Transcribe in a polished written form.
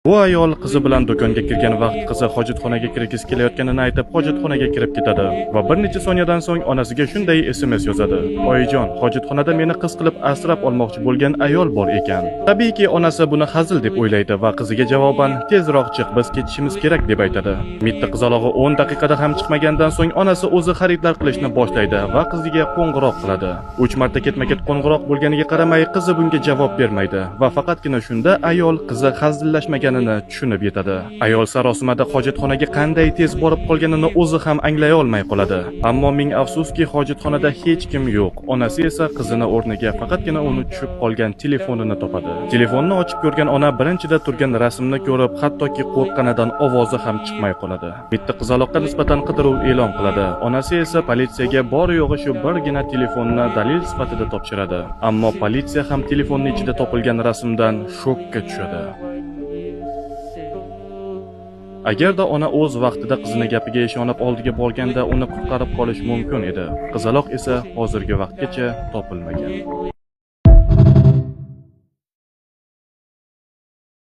Bu ayol qizi bilan do'konga kirgan vaqt qizi hojatxonaga kirgisi kelayotganini aytib, hojatxonaga kirib ketadi va bir necha soniyadan so'ng onasiga shunday SMS yozadi: "Oyijon, hojatxonada meni qiz qilib asrab olmoqchi bo'lgan ayol bor ekan." Tabiiyki, onasi buni hazil deb o'ylaydi va qiziga javoban "Tezroq chiq, biz ketishimiz kerak" deb aytadi. Mitti qizalog'i 10 daqiqada ham chiqmagandan so'ng onasi o'zi xaridlar qilishni boshlaydi va qiziga qo'ng'iroq qiladi. 3 marta ketma-ket qo'ng'iroq bo'lganiga qaramay, qizi bunga javob bermaydi va faqatgina shunda ayol qizi hazillashmagan tushunib yetadi. Ayol sarosimada hojatxonaga qanday tez borib qolganini o'zi ham anglay olmay qoladi. Ammo ming afsuski, hojatxonada hech kim yo'q. Onasi esa qizini o'rniga faqatgina uni tushib qolgan telefonini topadi. Telefonni ochib ko'rgan ona birinchida turgan rasmni ko'rib, hattoki qo'rqqanidan ovozi ham chiqmay qoladi. Bitta qizaloqqa nisbatan qidiruv e'lon qiladi. Onasi esa politsiyaga bor yo'g'i shu birgina telefonni dalil sifatida topshiradi. Ammo politsiya ham telefonni ichida topilgan rasmdan shokka tushadi. Agarda ona o'z vaqtida qizini gapiga ishonib oldiga borganda uni qutqarib qolish mumkin edi. Qizaloq esa hozirgi vaqtgacha topilmagan.